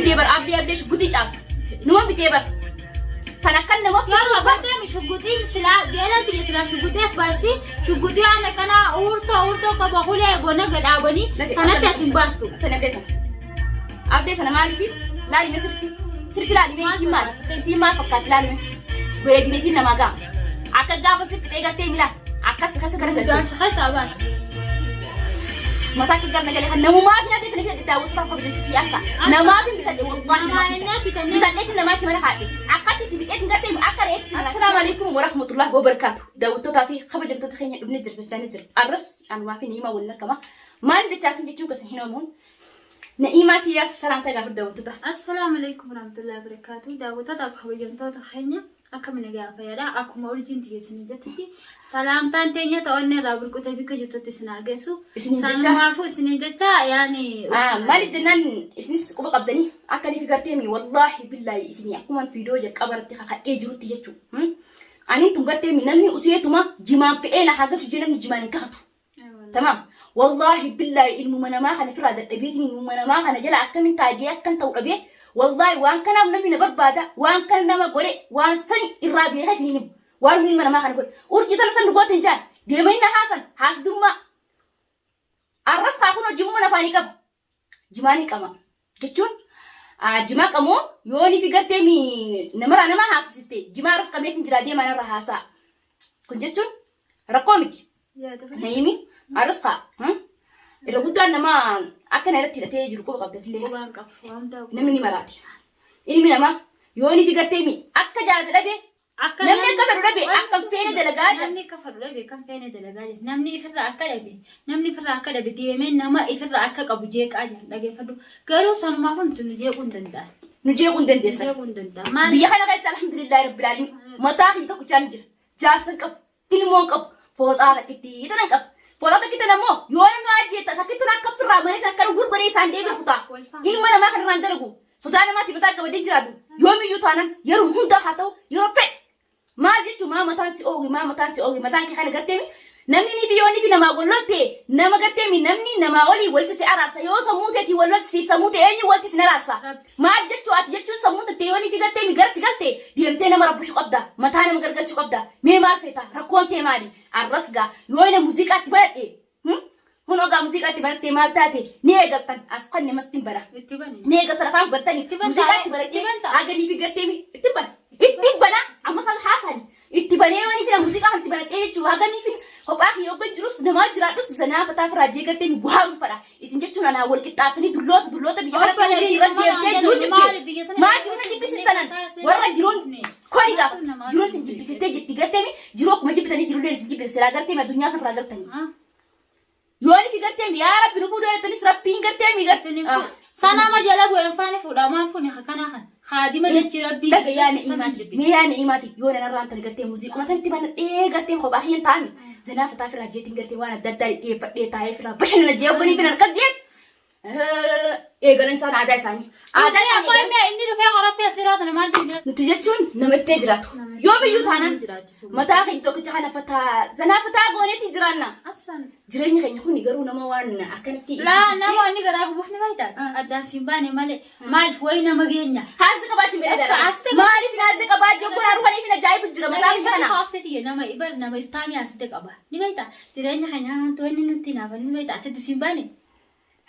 bitee bar abdee abdee shugguxii caaltu. Numa bitee bar. Tan akkan nama Garuu agartee mi shugguxiin silaa geelan tiyya silaa shugguxii as baasti shugguxii waan akkanaa uurtoo uurtoo qaba hulee bona gadhaabanii kanatti as hin baastu. Sana abdee tana. Abdee tana maaliif laali mee sirriitti sirriitti laali mee isiin maali isiin maal fakkaatti laali mee bareedina isiin namaa ga'a. Akka gaafa si fixee gartee milaa akkas keessa Duudaan garagalchee si keessaa baasta. mataa akka garna galee kan namumaa fi abdee tana bitadhe daawwattoota kabajamtuu akka namaaf hin bitadhe wallaahi Namaa ennaa bitannee. bitadheetti namaatti mana kaadhe akkatti itti fixeetti gartee akka reetti. Assalaamu alaikum warahmatullahi wabarakaatu daawwattootaa fi kabajamtoota keenya dhufnee jira jechaa ni jira arras anumaa fi ni'imaa waliin argama maal jechaa fi jechuun keessa hin oomuun Na'iimaa tiyyaa salaamtaa gaafadhu daawwattoota. Assalaamu alaikum warahmatullahi wabarakatuh. Daawwattootaaf kabajamtoota keenya akkam nagaa fayyaadha. Akkuma urjiin tiyya isin jettitti salaamtaan teenya ta'onne irraa burqutee bikka jirtutti isin haa geessu. Isiniin jecha. Sanumaafuu isiniin jecha yaani. Maaliif jennaan isinis quba qabdanii akka nifi garteemi wallaahi billaahi isinii akkuma viidiyoo jalqaba irratti kakadhee jirutti jechuudha. Ani tun garteemi namni useetuma jimaan fe'ee na haa galchu jee namni jimaan hin kakatu. Tamaam. Wallaahi billaahi ilmuma namaa kana firaa dadhabeetiin ilmuma namaa kana jala akkamin taajee akkan ta'u dhabee wallaahi waan kanaaf namni na barbaada waan kana nama godhe waan sani irraa beekee isiniin himu waan ilma namaa kana godhe urjii tana san dhugootiin hin jaan deemanii na haasan haasidummaa arras kaa kun hojii afaanii qaba jimaa ni qama jechuun jimaa qamoo yoo ni fi gartee mi namarraa nama haasisiste jimaa arras qameetiin jira deemaa narra haasaa kun jechuun rakkoo miti Naimi arras kaa irra guddaan nama akka na irratti hidhatee jiru quba qabdatillee Qubaan qabu. Waan hundaa quba. namni ni maraate ilmi namaa yoo ni fi gartee mi akka jaalate dhabee Akka Namni akka fedhu dhabe, akka hin feene dalagaa jira. Namni akka fedhu dhabe, akka hin feene dalagaa jira. Namni ifirraa akka dhabe, namni ifirraa akka dhabe deemee nama ifirraa akka qabu jeeqaa jira. Dhageeffadhu. Garuu sanumaaf nuti nu jeequu hin danda'an. Nu jeequu hin dandeessan. Jeequu hin danda'an. Maaliif? Biyya kana keessa alhamdulillahi rabbil alamin mataa kiyya tokkichaan jira. Jaarsa hin qabu, ilmoo hin qabu, fooxaa takkitti tanan qaba. Fooxaa takkitti ammoo yoo namni ajjeetta takkitti akka firraa malee kan akkana gurguree isaan deebi'u kutaa. Ilma namaa kan irraan dalagu Sodaa namaatti mataa qabadee jiraadhu. Yoomiyyuu taanan yeroo hundaa haa ta'u yeroo fedhe. Maal jechuun maa mataan si oowi maa mataan si oowi mataan kee kana garteemi namni ni fi yoo ni fi namaa wal lolte nama garteemi namni namaa olii walitti si araarsa yoo sammuu teetii wal lolte siif sammuu ta'e eenyu walitti sin araarsa. Rabbi. Maal jechuu ati jechuun sammuu teetii yoo ni fi garteemi gara si galte deemtee nama rabbishu qabda mataa nama gargalchuu qabda mee maal feeta rakkoon tee maali arras gaa yoo inni muuziqaatti baradhe Kun ogaa muuziqaatti barattee maal taate ni eegaltan as kan namatti hin bara. Itti bani. Ni eegaltan afaan bantanii Itti bantaa, muuziqaatti itti baradhee bantaa. haganii fi gartee itti bana. Itti bana amma kan haasani. Itti banee waan fi muuziqaa kan itti baradhee jechuudha haganii fi kophaa kiyya hoggan jirus namaa jiraadhus zanaa fataa firaajee gartee bu'aa fadha. Isin jechuun anaa wal qixxaatanii dulloota dulloota biyya kanatti umriin irra deemtee jiru jibbe. Maa jiru na jibbisiistanan warra jiruun kori gaafatu. Jiruun isin jibbisiistee jirti garteemi jiruu akkuma jibbitanii jirullee isin jibbise silaa garteemi addunyaa sanarraa galtanii. Yoo ani garteemi yaa rabbi nu fuudhoo jettanis rabbiin garteemi Isin Sanama jala bu'een faana fuudhaa maal fuune kana kan haadima jechi rabbii. Dhaga yaa ni'imaati mee yaa ni'imaati yoo nanarraan tan gartee muuziquma tanatti banadhee garteen kophaa kiyyan taa'ami zanaa fataa firaa jeetiin gartee waan adda addaa dhiyeeffadhee taa'ee firaa bashannana jee ogganii finan akkas jees eegalan isaan aadaa isaanii. Aadaa isaanii Abbaa eegalan. inni dhufee qorattee asiraa tana maal duunee. Nuti jechuun nama iftee jiraatu. Yoo biyyuu taanan jiraachisu. mataa keenya tokkicha kana fataa zanaa fataa gooneeti jiraanna. Assan. Jireenyi keenya kuni garuu nama waan akkanatti. Laa nama inni garaa gubuuf ni fayyada. Addaan siin baane malee maaliif wayi nama geenya. Haasni qabaachuun As- beekama. as- Maaliif haasni qabaachuu kun haruufanii fi ajaa'ibu jira mataa keenya kana. Haafte tiyya nama ibar nama iftaamii asite qaba. Ni beekta jireenya keenya kanatti wanni nutti naafan ni beekta ati siin baane.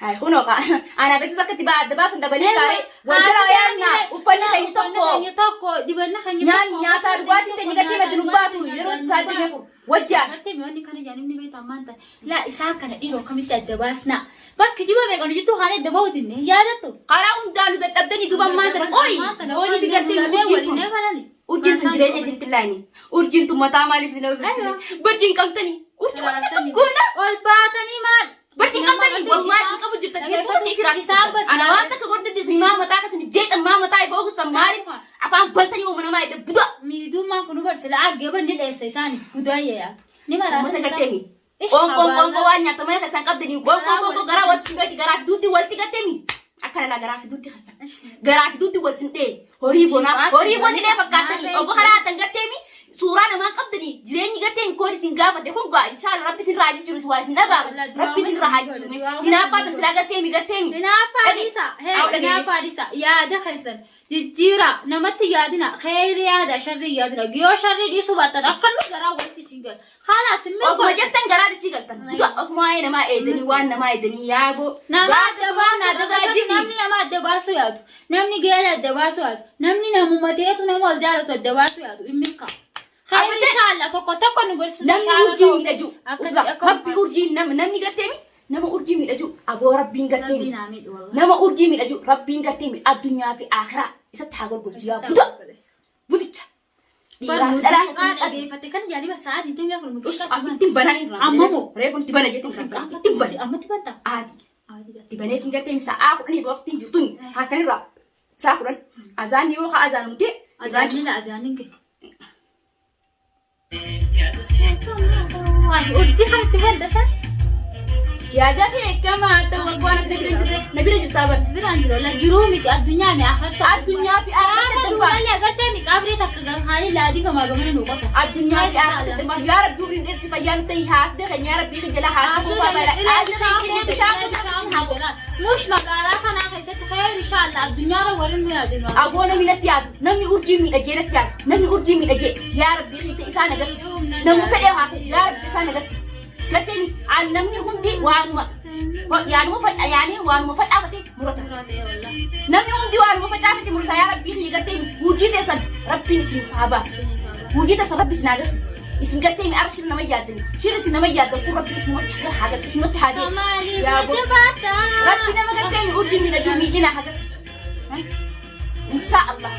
Hai kunoo kaa anaa beektus akka itti adda baasan dhabanii kaaree wal jala yaadna uffanni keenya tokko keenya tokko dibanni keenya nyaanni nyaataa dhugaatiin teenya gartee maddi nu baatu yeroo sa'aatii afur wajjaan. Gartee mi'oonni kana jedhan inni beektu ammaan ta'e laa isaan kana dhiiroo akkamitti adda baasna bakki jiba meeqa nu jidduu kaanee adda bahuutinne yaadattu. Karaa hundaa nu dadhabdanii duuba ammaan tana qoyi yoonii fi gartee urjiin tun urjiin tun jireenya isinitti laayini urjiin tun mataa maaliif isin hawwisiifte bachiin qabdanii urjii waan goona. Ol baatanii maal? Bachiin qabdanii wallaahi hin qabu jirtan hedduu fi Isaan bas- Ana waan takka godhe disni maa mataa kasin jeeqan maa mataa ifa oogustan maaliif afaan baltanii uuma namaa edda buda. Miidhummaan kun barsi laa geban ni dheessa isaan budaa yaatu. Ni maraatan Uummata isaan. garteemi. Qoonqoon qoonqoo waan nyaata mana keessan qabdanii qoonqoon qoonqoo garaa walitti sin dhoyti garaa fiduutti walitti garteemi. Akkana laa garaa fiduutti kasa. Garaa fiduutti wal sin dhee horii bonaa horii boni dhee fakkaattanii obbo karaa tan garteemi. Suuraa namaa qabdanii jireenyi gartee koon isin gaafate kun gaa inshaalla rabbi isin raa jijjiiru waa isin dhabaaba rabbi isin raa haa jijjiiru hinaaffaa tan silaa gartee mi gartee mi. Hinaaffaa Dhage- dhiisa. Hee, Haa, dhage- hinaaffaa dhiisa. Yaada keessan jijjiira. Namatti yaadina. Kheyri yaada, sharri yaadina. Yoo sharri dhiisuu baattan akka nu garaa walitti isin gala. Khalaas hin Osuma milkoofne. jettan garaa isii galtan. Du'a osuma waa'ee namaa eedanii waan namaa eedanii yaaboo. Nama Gaafa adda duraa naa baasu dagaa jigni. namni nama adda baasu yaadu. Namni geela adda baasu yaadu. Namni namuma ta'etu nama wal jaalatu adda baasu yaadu. Hin milkaa'u. Kheyri Abadan. inshaalla tokko tokko nu gorsu. Namni urjii miidhaju. Rabbi urjii namni garteemi nama urjii miidhaju aboo rabbiin Rabbi garteemi. naa miidhu wallahi. Nama urjii miidhaju rabbiin garteemi addunyaa fi akhiraa isatti haa golgolchu yaa buda budicha. Bar Dhiiraa fi dhalaa muuziqaa keessan qabi. dhageeffatte kan jaaliba sa'aa 24 muuziqaa Ittiin bananii dura. Amma moo? Reefu itti bana jettee ittiin bana. Ammatti banta. Aati. Itti baneetiin gartee sa'aa 10 waqtiin jirtun halkanirraa sa'aa 10 azaanni yoo kaa azaanumte Azaanni la azaanni gee. Urjii kan itti banta san. Yaada beekamaa ta'u waan akka na bira jirte na bira jirtaa bar. Biraan jiru la jiruu miti addunyaa mi akhiratti. Addunyaa fi akhiratti Gaafa du'allee agartee mi qabrii takka gahaanii laadii gamaa gamana nu qota. Addunyaa fi akhiratti dambaa yaa rabbi umriin dheersi fayyaan ta'e haasdee keenya yaa rabbii kiyya jala haasdee kuufaa baay'ee haasdee keenya bishaan kuufaa haa godhu. Mush magaalaa kanaa keessatti khayr inshallah addunyaarra warri nu yaadinu. Aboo namni natti yaadu namni urjii miidhagee natti yaadu namni urjii miidhagee yaa rabbii kiyya isaan agarsiisa namni fedhee haa ta'u yaa rabbi isaan agarsiisa. Gartee namni hundi waanuma yaanuma faca yaanii waanuma facaafate murata. Namni hundi waanuma facaafate murata yaa rabbii kiyya gartee hojii teessan rabbiin isin haa baasu. Hojii teessan rabbi isin haa agarsiisu. Isin gartee mi arra shirri nama yaaddani. Shirri isin nama yaaddan kun rabbi isinumatti haa agarsiisu. Isinumatti haa deebisu. Yaa bo- Rabbi nama gartee mi urjii miidhaguu miidhina haa agarsiisu. Insha Allah.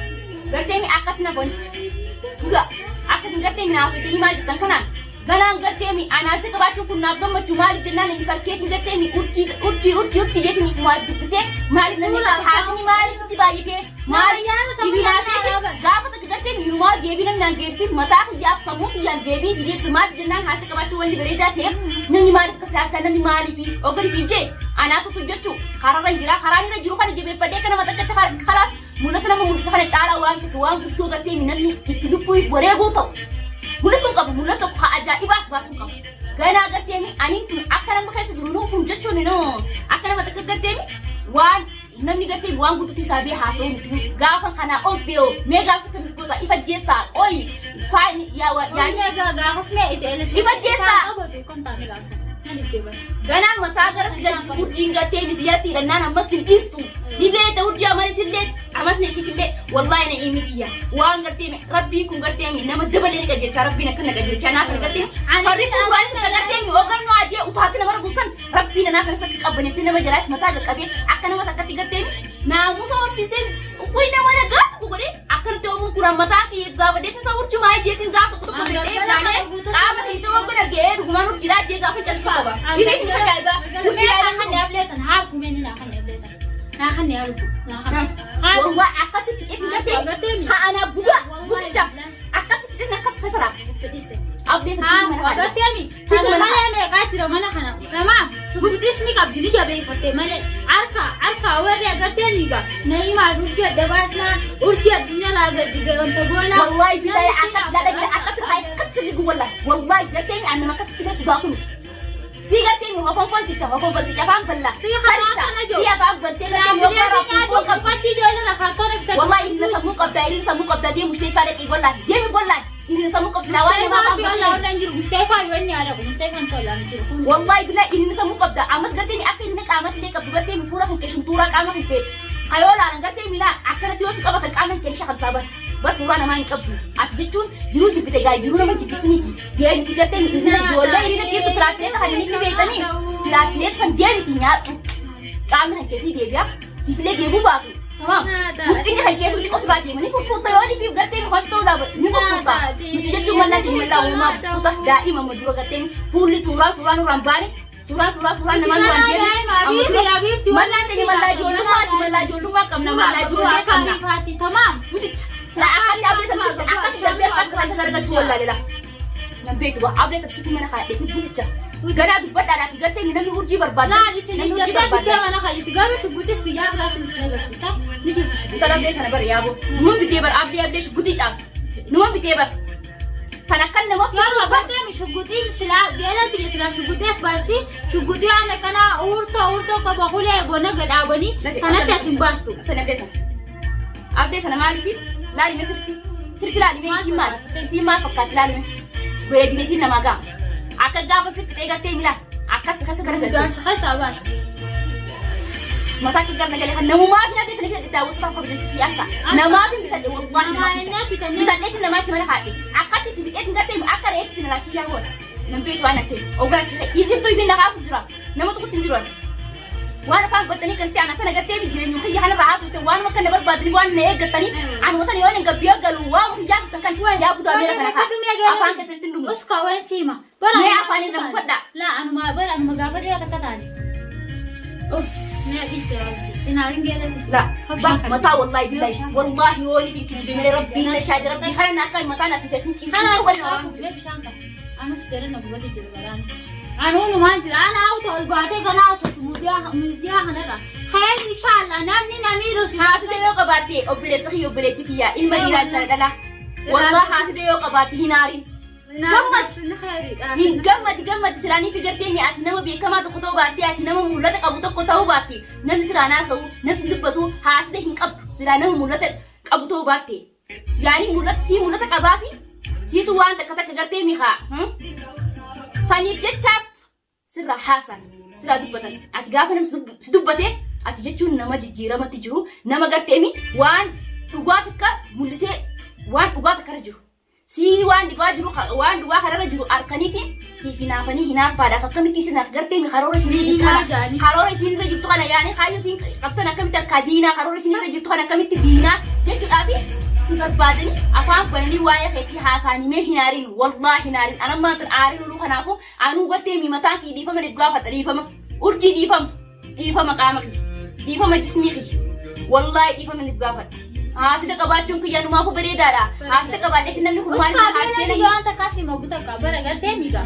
Gartee mi akkatti na bonsi. Dhugaa akkasin gartee mi naasotanii maal jettan kanaan ganaan gartee mi anaasee qabaachuun kun naaf gammachuu maaliif jennaan inni fakkeetiin gartee mi urjii urjii urjii urjii jeetiin maal dubbisee maaliif namni akkatti haasni maaliif sitti baay'atee maaliif dhibinaaseeti gaafa takka gartee mi hirumaa deebii namni naan deebisin mataa kiyyaaf sammuu kiyyaan deebii fi deebisa maaliif jennaan haasee qabaachuu wanti bareedaa ta'eef namni maaliif akkas haastaa namni maaliif oggani fi jee anaatu jechuu karaarra jira karaan irra jiru kana jabeeffadhee kana matakkatti kalaas Mul'ata nama mul'isa kana caalaa waan tokko waan guddoo gartee namni itti lubbuu wareeguu ta'u mul'isuu hin qabu mul'ata tokko haa ajaa'ibaas baasuu hin qabu. Ganaa gartee aniin tun akka nama keessa jiru nuu kun jechuun noo akka nama takka gartee waan namni gartee waan guddutti isaa bee haasa'uu miti gaafa kanaa ol bee'oo mee gaafa akka milkoota ifa jeessaa qoyi faayini yaa yaani Gaafas mee itti elektiriikii. Ifa jeessaa. Kan taane gaafasa. Maaliif deebata? Ganaa mataa gara si galchitu urjiin gartee misi jalatti hidhannaan ammas hin dhiistu. Ni beekta urjii amanis illee amas na isitillee wallaahi na imii kiyya. Waan gartee rabbiin kun gartee nama dabalee ni qajeelcha rabbiin akka na qajeelcha naa kana gartee farri kun duraanis akka gartee hogannoo ajee utaatti nama raguusan rabbiin anaa kanas akka qabbaneessee nama jalaas mataa qaqqabee akka nama takkatti gartee naamusa horsiisee way nama nagaa tokko godhee akkanatti oofuun kun mataa kiyyeef gaafa deetin isa urjumaa jeetin gaafa tokko tokko jedhee ilaalee qaama kiyya ta'uu akka dhaga'ee dhugumaan urjiidhaa jee gaafa callisu qaba. Dhibee kun isa ajaa'ibaa. Wallah akkasitti qeetin gartee haa anaa budaa budicha akkasitti qeetin akkas keessa laata. Abdee kan siif mana haadha. Sana malee meeqaa jira mana kana. Namaa guddisni qabdi ni jabeeffatte malee harka harka warri agartee ni gaa na'imaa fi urjii adda baasnaa urjii addunyaa laa gadi wanta goonaa. Wallahi billahi akkas la dhagee akkas irraa akkas sirri gu wallahi wallahi gartee mi annama akkasitti illee sodaatu miti. Sii gartee mi hofon kolticha hofon kolticha afaan bal'aa Sii afaan saricha kana jiru. sii afaan baltee gartee mi hoggaa raafuu foon qabdi. Uffatti ijoollee irraa kaartoon bitatan. Wallahi inni sammuu qabda inni sammuu qabda deemu ishee faa dhaqii wallahi deemi wallahi inni sammuu qabdi silaa waan namaa afaan bal'aa. Wallahi billahi inni sammuu qabda ammas gartee mi akka inni qaamatti illee qabdu gartee mi fuula kan kee shuntuuraa qaama kan kee kayoo laalan gartee mi laa akkanatti yoo si qabatan qaama kan kee ni shaqamsaa bara. Bas suuraa namaa hin qabdu. Ati jechuun jiruu jibbite gaa jiruu nama jibbisiniiti. Deemiti gartee mi irrina ijoollee irrina keessu piraapileeta kan inni beektanii piraapileeta san deemiti nyaadhu. Qaamni kan keessii deebi'a. Siifillee deebuu baatu. Tamaam. Huqqinni kan keessumti qosuraa deemanii furfurta yoo dhifiif gartee mi wanti ta'uu laaba ni furfurta. Nuti jechuun mallaa keenya mallaa uumamaa biskuuta daa'ima amma dura gartee fuulli suuraa suuraa nurraan baane suuraa suuraa suuraa namaa nurraan deemne. Amma dura mallaan teenya mallaa ijoollummaati mallaa ijoollummaa qabna mallaa ijoollee qabna. Buticha. Sila akkatti abdee taksii akkas darbee akkas keessa argachuu wallaalela. Nan beektu waa abdee taksii mana kaadheeti buticha. Ganaa dubbadhaadhaati gartee namni urjii barbaadda. Laal isin Namni urjii jettee bittee barbaadda. mana kayyatti garuu shugguxis guyyaa biraatti isin agarsiisa. Ni jirtu shugguxi. Intala abdee kana bara yaaboo. Numa bitee bara abdee abdee shugguxii caaltu. Numa bitee bara. Tan akkan nama Garuu agartee shugguxiin silaa geela tiyya silaa shugguxii as baasti shugguxii waan akkanaa uurtoo uurtoo qaba hulee bona gadhaabanii kanatti as hin baastu. Sana abdee tana. Abdee tana maaliif laalime sirti sirti laalime isiin maali isiin maal fakkaatti laalime bareedina isiin namaa ga'a. Akka gaafa sirti eegaltee milaa akkas keessa gara galchee. Duudaan si keessaa baasa. Mataa kee garna galee kan namumaa fi abdee tana bitadhe daawwattoota kabajamtuu akka namaaf hin bitadhe wallaahi Namaa namaaf hin ennaa bitannee. bitadheetti namaatti mana kaadhe akkatti itti fixeetti gartee akka reetti sin laachii yaa goona nan beektu waan akka ogaa irrittuu ifin na kaasu jira nama tokkotti hin jiru ani. Waan afaan battanii kan ta'an akkana gartee jireenya kiyya kanarra haasofte waan akka na barbaadanii waan na eeggatanii ani watan yoo hin gabbiyoo galu waan kiyyaa haasoftan kan yaa budaa meera kana kaa afaan keessatti hin dhumu. Uska waan siima. Mee afaan irra buufadhaa. Laa anuma bara anuma gaafa dhiyoo takka taane. Uff. Mee dhiiste inaarin geelatti. La, ba, mataa wallahi billahi wallahi yoo ni kijibee malee rabbiin na shaade rabbii kana na akka mataan asii keessin ciibsuu Kanaas wal waan mee bishaan qaba. Anus jedhan na gubate jiru garaana. Anuunumaan jira. Ana auto ol baatee ganaa asatu miidiyaa kanarra. Khayr inshallah namni namiiru si. Haasida yoo qabaatte obboleessa kiyya obboleettii kiyya ilma dhiiraa intala dhalaa. Wallah haasida yoo qabaatte hin aarin. Gammad. Hin gammadi gammadi silaanii fi gartee mi'a ati nama beekamaa tokko ta'uu baattee ati nama mul'ata qabu tokko ta'uu baatte namni siraa naasa'u namni si dubbatu haasida hin qabdu silaa nama mul'ata qabu ta'uu baatte. Yaani mul'ata sii mul'ata qabaa fi siitu waan takka takka gartee mi'a. Saniif jechaaf sirraa haasan sirraa dubbatan ati gaafa namni si dubbate ati jechuun nama jijjiiramatti jiru nama garteemi waan dhugaa takka mul'isee waan dhugaa takka irra jiru sii waan dhugaa jiru waan dhugaa kanarra jiru harkaniitiin siif hinaafanii hinaaffaadhaaf akkamitti isin garteemi karoora isin irra jirtu Diinaa kana jaanii. karoora isin irra jirtu kana yaani kaayyoo isin qabtan akkamitti harkaa diinaa karoora isin irra jirtu kana akkamitti diinaa jechuudhaafi si barbaadanii afaan bananii waa'ee keetii haasaanii mee hin aariin wallaahi hin aariin anammaan tan aariin oluu kanaafuu Anuu gartee mi mataan kiyya dhiifama nif gaafadha dhiifama. Urjii dhiifama. Dhiifama qaama kiyya. Dhiifama jismii kiyya. Wallaahi dhiifama nif gaafadha. Haasida qabaachuun kiyya numaafuu bareedaadha. Haasida qabaadheetti namni kun maal Uska haasidee geelatti namni. waan takka si mogu takka bara gartee miga.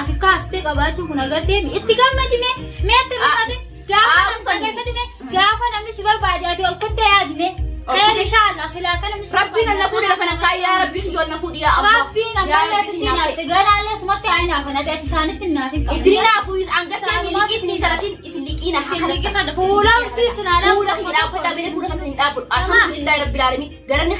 Ati kaastee qabaachuun kun agartee mi itti gammadi mee mee itti gammadi gaafa Ah, namni dhaggeeffate mee gaafa namni si barbaade ati ol kuttee yaadi mee. Ol Khayr kuttee. inshallah silaa akka namni si Rabbiin barbaade na fuudhe lafa na kaayee yaa Rabbii kiyya ol na fuudhi yaa Allah. Rabbiin Yaa ammallee Rabbii sitti kiyya naaf naafte ganaallee sumatti haa naafan ati ati isaanitti hin naafin qabdu. Idriin haafuu angartee mi liqii isin kadhatin isin liqii na Isin liqii kadha. Fuula urjii isin haa Fuula kiyya dhaabbadhaa malee fuula keessan hin dhaabbadhu. Alhamdulillahi rabbil alamin. Galanni